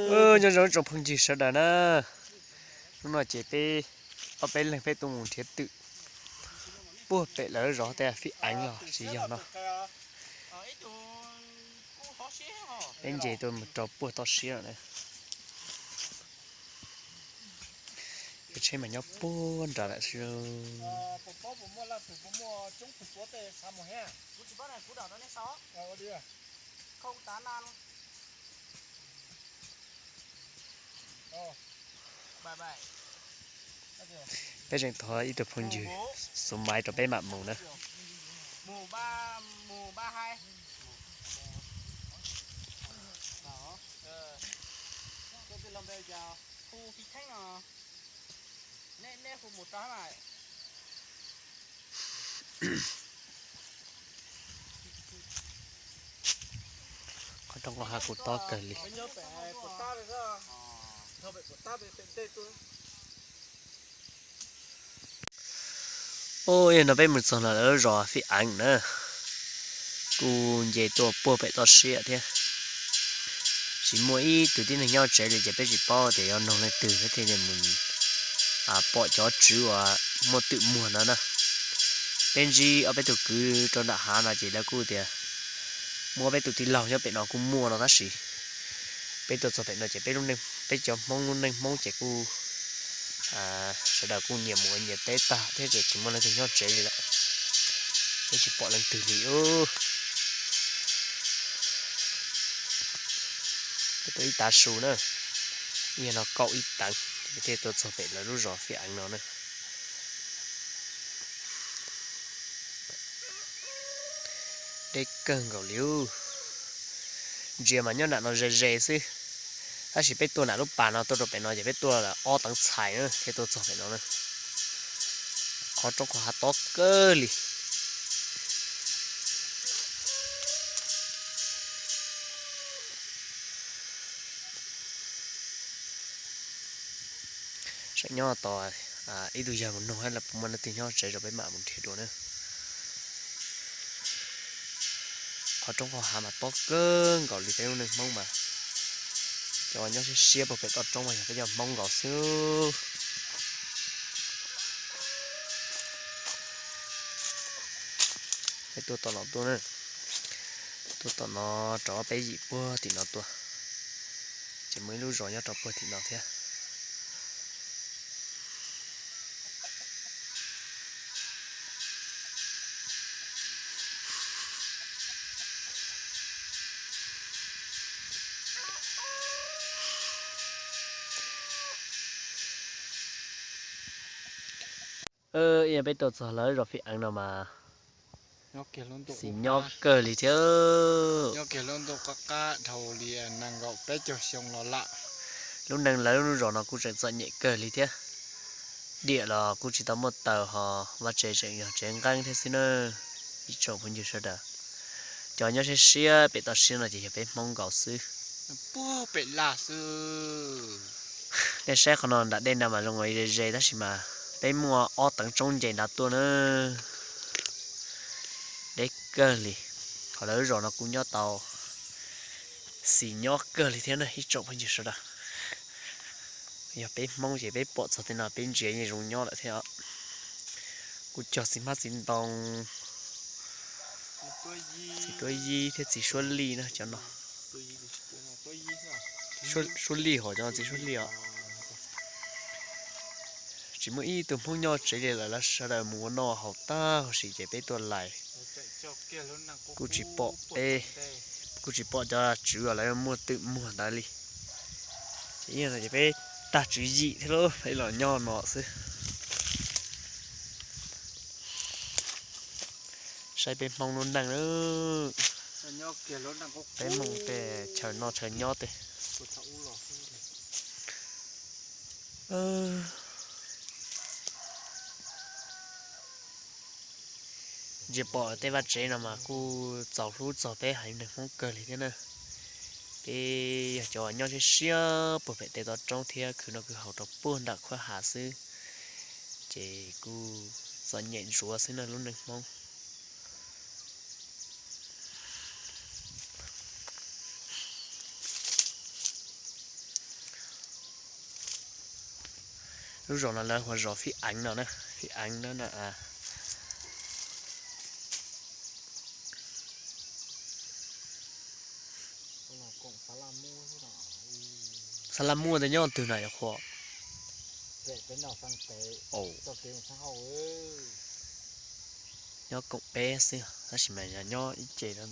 Nyob zoo tsoom phooj ywg sawv daws na, hnub no ces peb ob peb leeg peb tuaj mus nrhiav twm puag pem lawv zov tej fib eev los tsis yog no. Peb nce tuaj mus rau puag toj siab lawm na. Cov tsheb mas nyob puag nram lawm xwb. Peb tseem thov ib tug phooj ywg xuv maiv rau peb mam mus na. Qhov rooj qhov hav kuj tob kawg li. Ub, yog no peb mus txog no lawv lub zos fib eev na, kuj nce tuaj puag pem toj siab thiab. Tsis muaj ib tug tib neeg nyob tsev li ces peb tsis paub tias yog noog leej twg thiaj li mus pom cov tswv uas muaj twm muag no na. Peb ntsib ob peb tug kwv rau nram hav no ces lawv kuj tias muaj ob peb tug tij laug nyob pem no kuj muaj no tab sis peb tuaj txog pem no ces peb lub neej, peb cov Hmoob lub neej Hmoob ces kuj sawv daws kuj nyias mus ua nyias teb tag thiab ces tsis muaj leej twg nyob tsev li lawm. Peb tsis pom leej twg li. Peb tuaj ib tav su na, ib yam no kaum ib tawv, peb thiaj tuaj txog pem lawv lub zos fib eev no na. Deb kawg nkaus li. Ntsia mas nyob nram no ze ze xwb, tab sis peb tuaj nram lub pas no tuaj rau pem no ces peb tuaj ob teev txhais na thiaj tuaj txog pem no na. Qhov roob qhov hav tob kawg li. Saib nyob tos ib tug yawg mus noog los puas muaj leej twg nyob tsev rau peb mam mus nrhiav dua na. Qhov roob qhov hav mas tob kawg nkaus li, peb lub neej Hmoob mas cov nyob siab siab puag pem toj roob mas yog peb cov Hmoob nkaus xwb. Peb tuaj tom no tuaj na, tuaj tom no rov peb yim puag tim no tuaj, ces muaj ib lub zos nyob rau puag tim no thiab. Ib yam peb tuaj txog lawv zos fij eev no mas xis nyob kawg li thiab. Lub neej lawv lub zos no kuj tseem txom nyem kawg li thiab. Diam los kuj tsis tau muaj taws ho vaj tse tseem yog tsev nqeeb thiab xwb na. Ib tsoom phooj ywg sawv daws, cov nyob siab siab pem toj siab no ces yog peb Hmoob nkaus xwb. Nej saib qhov no nram dej no mas zoo ze ze tab sis mas peb muaj ob teev tsoob nce nrad tuaj na. Deb kawg li. Qhov lawv lub zos no kuj nyob tau xis nyob kawg li thiab na ib tsoom phooj ywg sawv daws. Yog peb Hmoob ces peb pom txog tej no peb ntsia yeej zoo nyob lawm thiab. Kuj cog txiv hmab txiv ntoo, txiv tuab yib thiab txiv suab lij na cov no. Suab lij hos cov no txiv suab lij os. Tsis muaj ib tug Hmoob nyob tsev li lawm, lawv sawv daws mus ua noj haus tag huv si ces peb tuaj lais. Kuj tsis pom peb, kuj tsis pom cov tswv uas lawv muaj twm muag ntawd li. Ces yog no ces peb tag tswv yim thiab lauj, peb los nyob no xwb. Saib peb Hmoob lub neej na. Peb Hmoob tej chaw noj chaw nyob tej. Ntsia pom tej vaj tsev no mas kuj txaus hlub txog peb haiv neeg Hmoob kawg li thiab na. Peb yog cov nyob siab siab puag pem tej toj roob thiab khwv noj khwv haus rau puag nram qhuav hav xwb, ces kuj txom nyem ntsuav xwb na lub neej Hmoob. Lub zos no lawv hu ua zos Fib Eev no na, Fib Eev na no. Xab laj muaj ntawd nyob twg no yog qhuas? Nyob koom peb xwb tab sis mas yog nyob ib ce no.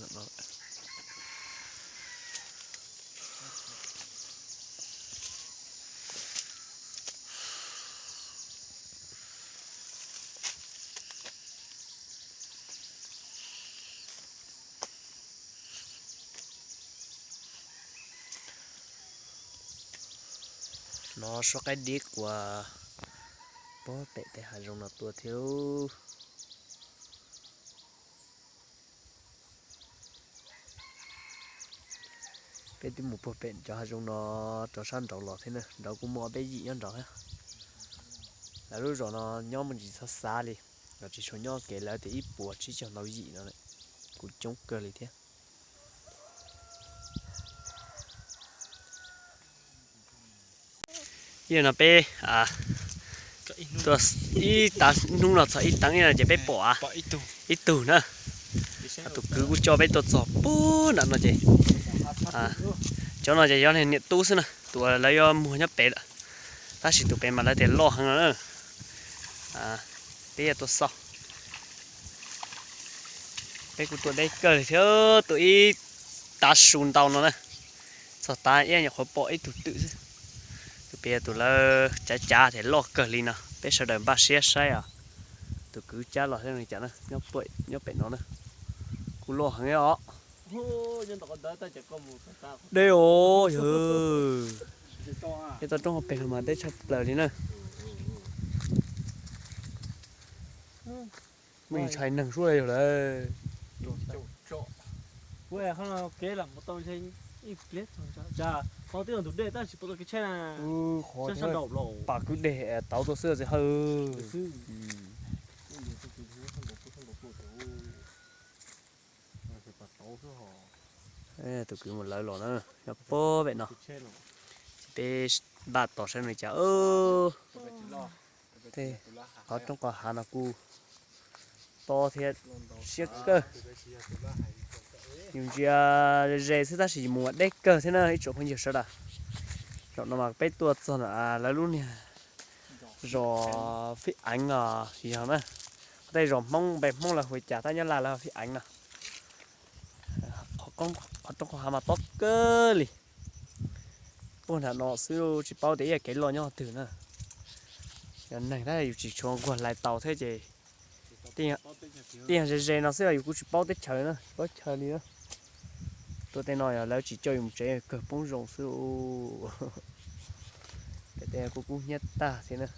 No suab qaib dib quas puag pem tej hav zoov no tuaj thiab. Peb twb mus puag pem cov hav zoov no rau sab nraud los thiab na, nraud kuj muaj ob peb yim nyob nraud thiab. Lawv lub zos no nyob muaj ntsis xav xav li, los tsis tshua nyob kev lawv tias ib puas tsib caug ntau yim no, kuj coob kawg li thiab. Ib no peb ib tav hnub no txog ib teev no ces peb pom ib tug na. Tus kwv kuj coj peb tuaj txog puag nram no ces, cov no ces yog niam tub xwb na, tus lawv yuav muag nyob pem lawm, tab sis tus pem mas lawv tias loj heev no na. Peb yuav tuaj xauj. Peb kuj tuaj deb kawg li thiab, tuaj ib tav su ntau no na. Txog tav ib nyuam qhuav pom ib tug twm xwb. Tus pem tus lawv cav cav tias loj kawg li no, peb sawv daws npaj siab saib os. Tus kwv cab los thiab li cas na, nyob pem no na. Kuj loj heev os. Deb os yawg. Peb toj roob hauv pes no mas deb tshaj plaws li na. Muaj ntshai neeg suab yog lawm. Qhov twb yog ntug dej tab sis puas tau kev tsheb na. Qhov pam kwj deg tauv tuaj xwb txiv hawj. Tus kwv mus lawv los na, nyob puag pem no. Ces peb npaj tos saib nws cas. Tej qhov roob qhov hav no kuj tob thiab siab kawg. Yus ntsia ze xwb tab sis yus mus deb kawg thiab na ib tsoom phooj ywg sawv daws. Zaum no mas peb tuaj txog lawv lub niag zos Fib Eev os, tsis yog na. Tej zos Hmoob npe Hmoob lawv hu li cas tab Nyab Laj lawv Fib Eev no. Qhov roob qhov hav mas tob kawg li. Puag nram no xwb tsis paub tias ib yam kev loj nyob twg na. Yog neeg tab yus tsis tshua nquag hlais tau thiab ces tej yam ze ze no xwb yus kuj tsis paub teb chaws na, tsis paub chaw li na. Tuaj tej no yog lawv tsis coj yus mus tsev kawg poob zoo xwb. Pem tej kuj kub hnyiab tag thiab na.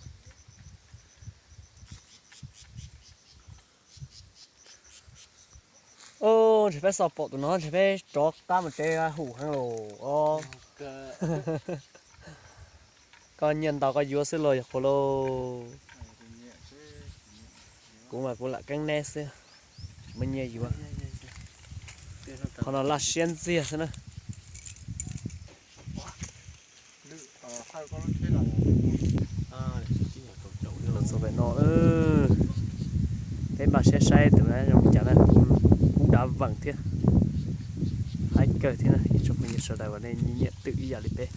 Ntshe peb xauj pom tus no ntshe peb rov qab mus tsev hum heev los os. Koj nyiaj ntau koj yuav xwb los yog qhuas lauj. Kuv mas kuv lam keeb neb xwb, tsis muaj nyiaj yuav. Qhov no laj siab ntxiag xwb na. Los txog pem no, peb npaj siab saib tus zoo li cas na. Kub dav veem thiab, haib kawg thiab na. Ib tsoom phooj ywg sawv daws uas nej nyiam twm ib yam li peb,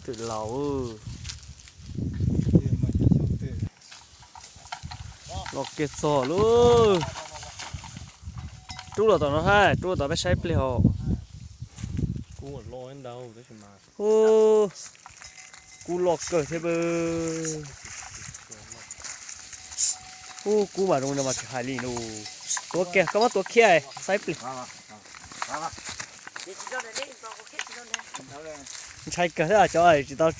twm laus. Los kiag txog lauj. Rub los tom no hab, rub los tom peb saib pliag os. Ub, kub loj kawg thiab. Ub, kub mas zoo no mas tsis hais li lauj. Tuav kiag, koj muab tuav kiag saib pliag. Ntshai kawg thiab cov tsis tau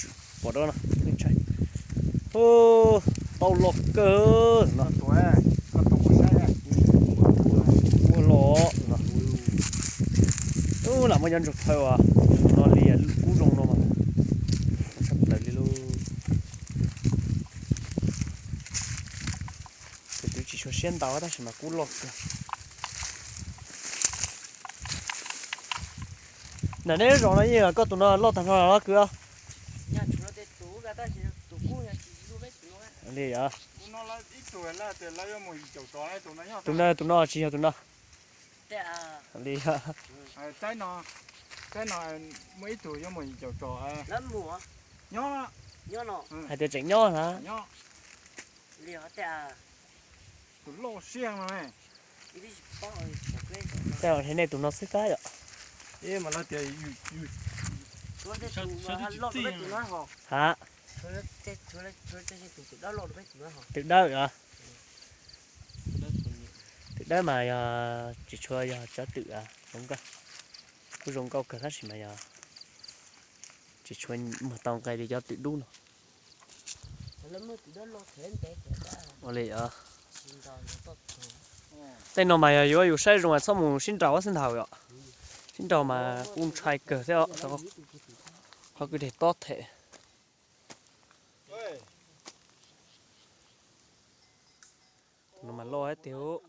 pom rau no. Ub, tau loj kawg no. Muaj los no. Ub, lam muab cov ntsuag phaw uas no li kub zoo no mas tshaj plaws li lauj. Kuv twb tsis tshua siab ntau tab sis mas kub loj kawg. Ntawm neb lub zos no yeej koj tus no loj tag nrho los kwv? Li os. Tus no, tus no tsis yog tus no. Li os. Hais tias tseem nyob na. Tej nej tus no xwb tab yom. Ha, twm dawb os. Twm dawb mas yog tsis tshua yog cov twm zoo nkauj, kuj zoo nkauj kawg tab sis mas yog tsis tshua muag tau nqe li cov twm dub no. Ua li os. Tej no mas yog yuav yus saib zoo txhob mus sib nraus xwb ntag yom. Sib nraus mas kuj ntshai kawg thiab os. Qhov kwj deg tob them. Tus no mas loj tiag.